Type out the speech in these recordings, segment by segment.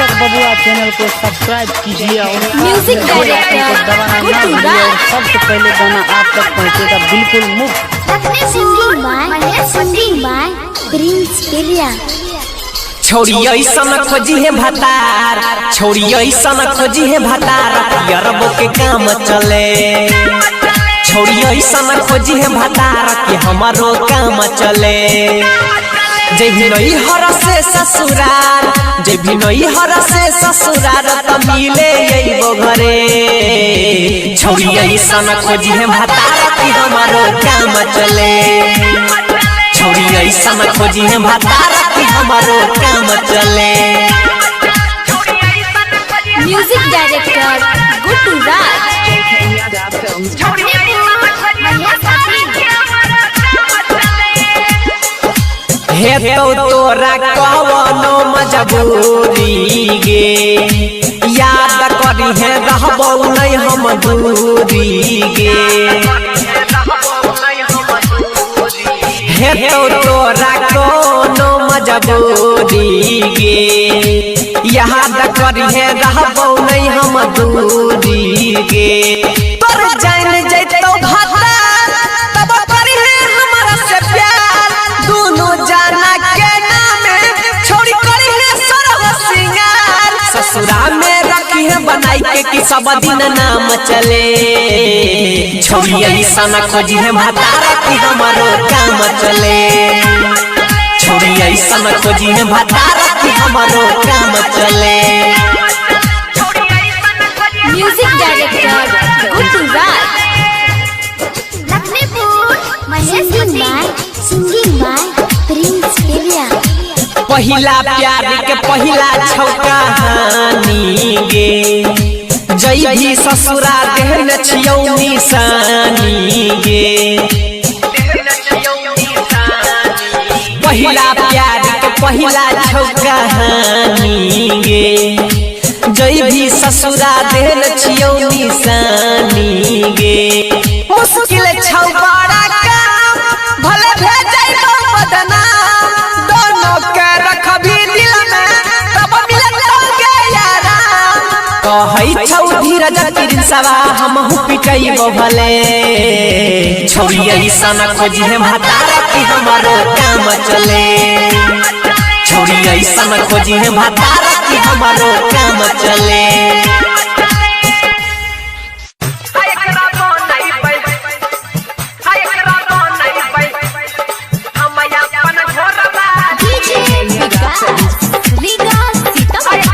दीपक बबुआ चैनल को सब्सक्राइब कीजिए और म्यूजिक बेल आइकन को डायरेक्टर दबाना ना गुड्डू भूलिए और राज। सबसे पहले गाना आप तक पहुंचेगा बिल्कुल मुफ्त। Singing by Prince Piria. छोड़ी ऐसन खोजी है भतार, छोड़ी ऐसन खोजी है भतार, अरबों के काम चले। छोड़ी ऐसन खोजी है भतार कि हमारो काम चले। जे भी नई हर से ससुरार, जे भी नई हर से ससुरार त मिले अइबो घरे। छोड़ी ऐसन खोजी है भतार कि हमारो काम चले। छोड़ी ऐसन खोजी है भतार कि हमारो काम चले। Music director Guddu Raj. हे तो तोरा कवनो मजबूरी गे, याद करी है रहबौ नहीं हम दूरी गे। हे तो तोरा कोनो मजबूरी गे, याद करी है रहबौ नहीं हम दूरी गे। तोर जान जैतौ भाता तब करी है हमरा से प्यार, दोनों जाना के नामे छोड़ी करी है सरह सिंगार। ससुरा में रखी है बनाई के कि सब दिन नाम चले। छोड़ी ऐसा खोजी है भतार कि हमारो काम चले। छोड़ी ऐसा खोजी है भतार कि हमारो काम चले। Music director Guddu Raj. Singing by Prince Piria. पहिला प्यार के पहिला छौ कहानी गे, जई भी ससुरा देहन छियौ निशानी गे। पहिला प्यार के पहिला छौ कहानी गे, जई भी ससुरा देहन छियौ निशानी गे। मुश्किल छौ बड़ा काम भले भेजैबौ बदनाम, दोनों के रखबी दिल में तब मिलतौ गे आराम। कहै छौ धीरज प्रिंसवा हमहु पिटैबौ भले। छोड़ी ऐसन खोजी है भतार कि हमारो काम चले। छोड़ी ऐसन खोजी है भतार कि हमारो काम चले। DJ Vikas Riga Sitamarhi.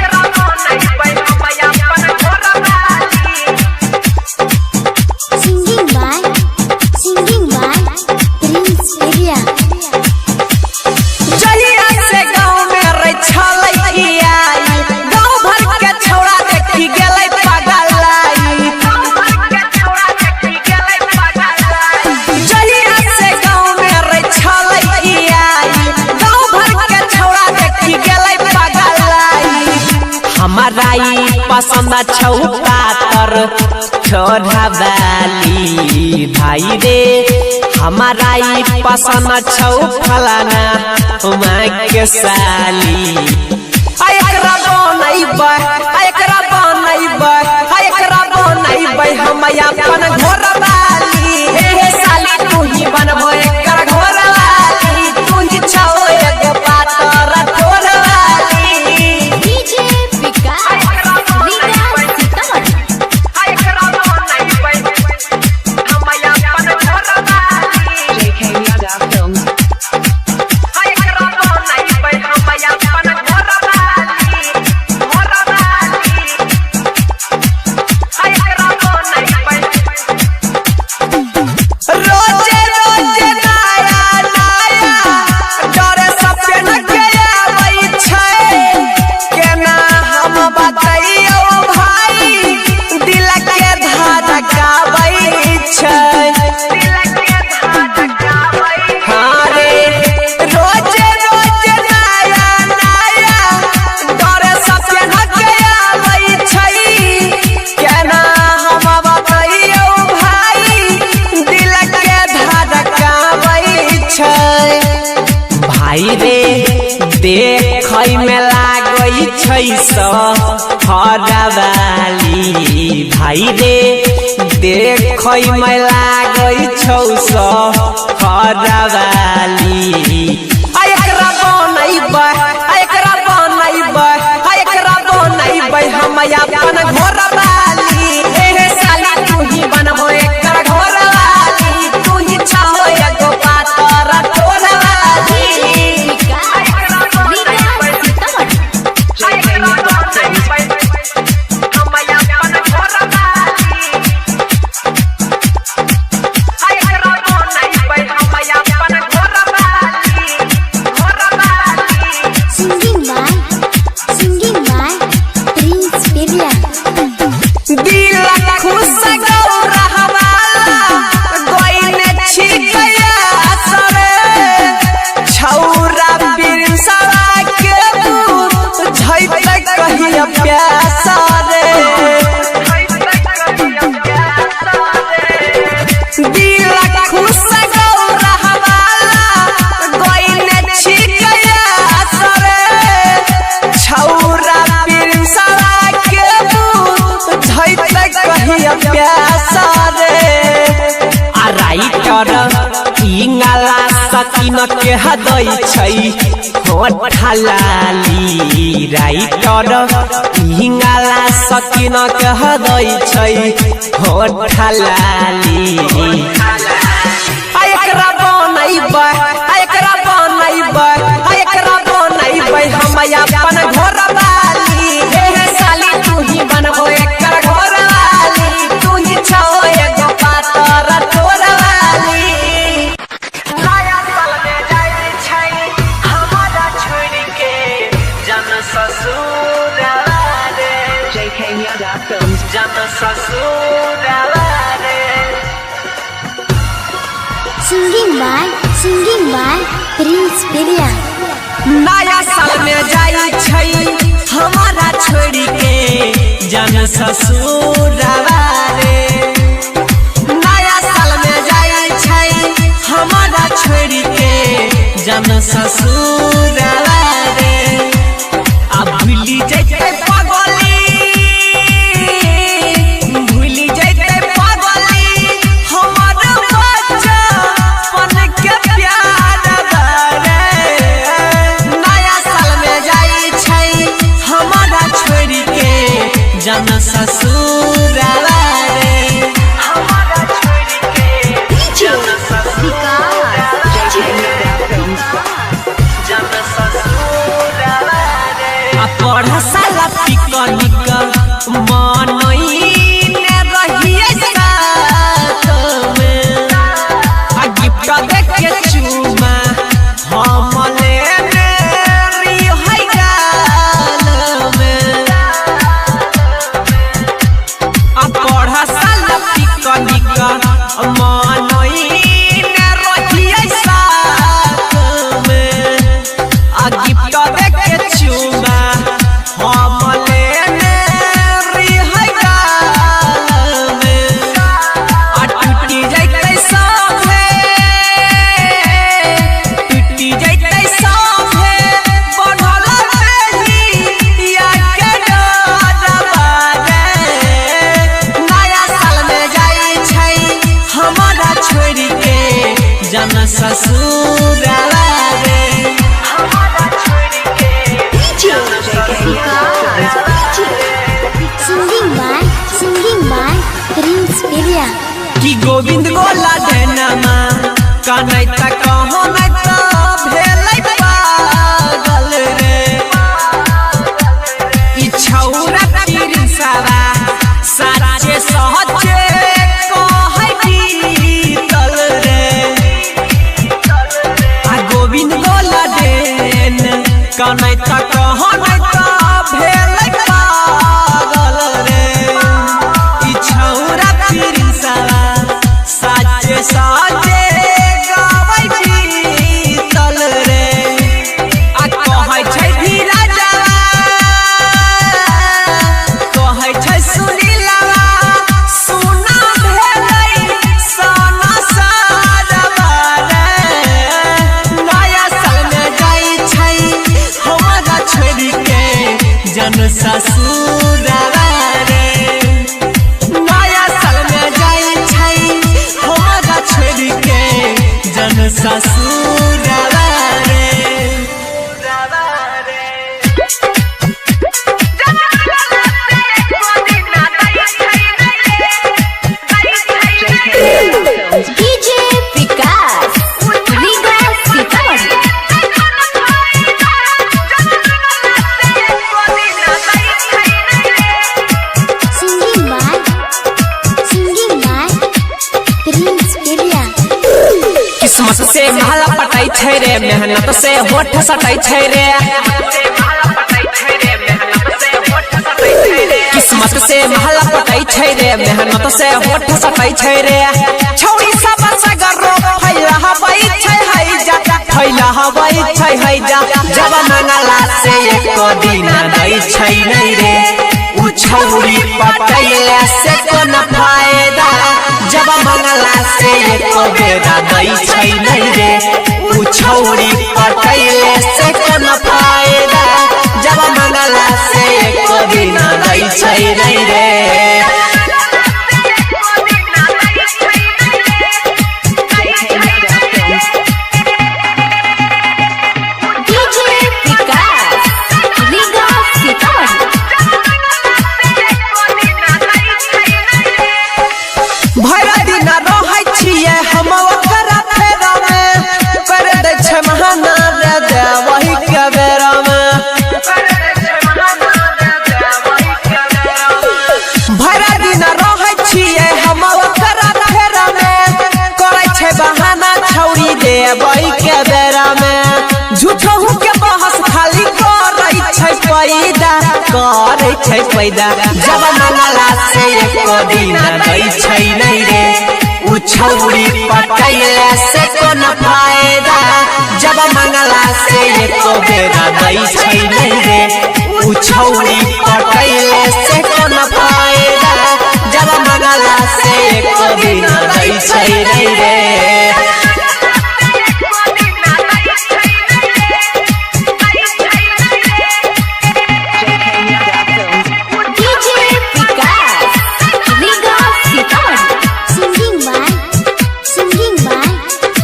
Singing by Prince Piria. जहिया से गाँव में रे छलै आई, गाँव भर के छौड़ा देखी गेलै पगलाई। जहिया से गाँव में रे छलै आई, गाँव भर के छौड़ा देखी गेलै पगलाई। हमारा ई पसंद छौ पातर छोरा बाली भाई रे, हमारा ई पसंद छौ फलाना माँ के साली। आ एकरा बनैबै, आ एकरा बनैबै, आ एकरा बनैबै हम अपन घरवाली। हे साली तू ही बनबो एकर घरवाली, तू ही छौ एगो पातर ठोरवाली। DJ Vikas Riga Sitamarhi. रोजे रोजे नया नया ड्रेस पेन के आबै छै, केना हम बतैयौ भाई दिल के धड़काबै छै। हाँ रे, रोजे रोजे नया नया ड्रेस पेन के आबै छै, केना हम बतैयौ भाई दिल के धड़काबै छै। भाई रे देखै में लागै छै हरवाली भाइ रे देखै में लागै छौ हरवाली। आ एकरा बनैबै, आ एकरा बनैबै, आ एकरा बनैबै हम अपन घरवाली। एहे साली तू ही बनबो एकर घरवाली, तू ही छहो एगो पातर टोरवाली। विकास लीगा Sitamarhi. Singing by Singing by Prince Piriya. दिल खुश गौरहवाला गोइने छिकया सरे छौरा बिरसवा के बुझैत कहिया प्यासा रे। दिल खुश गौरहवाला गोइने छिकया सरे छौरा बिरसवा के बुझैत कहिया प्यासा रे। आ राइटर इंगला सकिन के हदै छै होठा लाली। राइटर इंगला सकिन के हदै छै होठा लाली। आ एकरा बनैबै, आ एकरा बनैबै, आ एकरा बनैबै हम अपन घरवाली। एहे साली तू ही बनबो एकर घरवाली, तू ही छहो एगो पातर टोरवाली। नया साल में जाइ छै हमारा छोड़ के जन ससुरवा रे, जन ससुरवा रे। Singing by Singing by Prince Piriya. नया साल में जाइ छै हमारा छोड़ के जन ससुरवा रे। नया साल में जाइ छै हमारा छोड़ के जन ससुरवा रे। आ भूली जैतै पगली, भूली जैतै पगली हमर बचपन के प्यार रे। नया साल में जाइ छै हमारा छोड़ के जन ससुरवा रे। हमारा छोड़ के जन जन ससुरवा रे। आ पढ़ साला पिकनिक मनैने रहियै साथ में, आ गिफ्ट देके चुमा हम लेने रहियै गाल में। आ पढ़ साला पिकनिक मनैने रहियै साथ में, आ गिफ्ट देके चुमा हम लेने रहियै गाल में। आ टूटी जैतै सभे, टूटी जैतै सभे बढ़ल रहिया के डरवा रे। नया साल में जाइ छै हमारा छोड़ के जन ससुरवा रे। हमारा छोड़ के Singing by Singing by Prince Piriya. कि गोविंद गोला देनमा कनै त कहो नै त भेलै पागल रे। ई छौरा तिरसवा साचे सहचे कहै बीतल रे। आ गोविंद गोला देन कनै त कहो नै त भेलै पागल रे। ई छौरा तिरसवा साचे साचे गाबै बीतल रे। आ कहै छै धीरजवा, कहै छै सुनीलवा, सुना भेलै सना सारवा रे। नया साल में जाइ छै हमारा ससुरवा रे। नया साल में जाई छै हमरा छोड़ के जन ससुरवा रे। DJ Vikas Riga Sitamarhi. Singing by singing by Prince Pirya. किस्मत से महला पटाई छै रे, मेहनत से होठ सटाई छै रे। किस्मत से महला पटाई छै रे, मेहनत से होठ सटाई छै रे। छौड़ी सब सगरो फैला हवै छै हैजा, फैला हवै छै हैजा। जब मंगला से एको दिन दै छै नै रे, उ छौड़ी पटैला से कोन फायदा। जब मंगला से एको बेरा दै छै नै रे, उ छौड़ी पटैला से कोन फायदा। जब मंगला से एको दिन दै छै नै रे। DJ Vikas Riga Sitamarhi. भरि दिन रहै छियै हम ओकरा फेरा में, कर दै छै महाना रे देवही के बेरा में। भरि दिन रहै छियै हम ओकरा फेरा में, करै छै बहाना छौरी देवही के बेरा में। झूठहू के बहस खाली करै छै पैदा, करै छै पैदा। जब मंगला से एको दिन दै छै नै रे, उ छौरी पटैला से कोन फायदा। जब मंगला से एको बेरा दै छै नै रे, उ छौरी पटैला से कोन फायदा। जब मंगला से एको दिन दै छै नै रे। DJ Vikas Riga Sitamarhi. Singing by singing by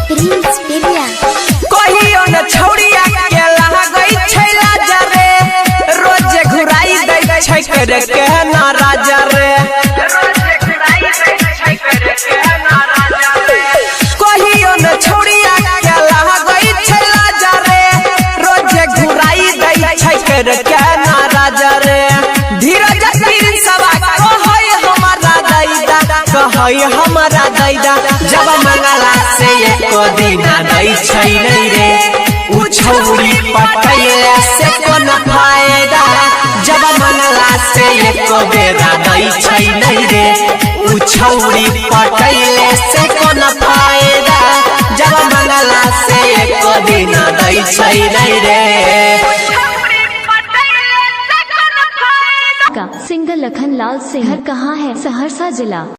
Prince Pirya. कहियो न छौड़िया के लागै छै लाजा रे, रोज घुराई दै छै करे के ना राजा रे। कहियो न छौड़िया के लागै छै लाजा रे, रोज घुराई दै छै करे के ना राजा रे। धीरज प्रिंसवा कहै हमरा दैदा, कहै हमरा दैदा। जब मंगला से एको दिन दै छै नै रे, उ छौरी पटैला से कोन फायदा। जब मंगला से एको बेरा दै छै नै रे, उ छौरी पटैला से कोन फायदा। जब मंगला से एको दिन दै छै नै रे। का सिंगर लखन लाल सिंह। घर कहाँ है? सहरसा जिला।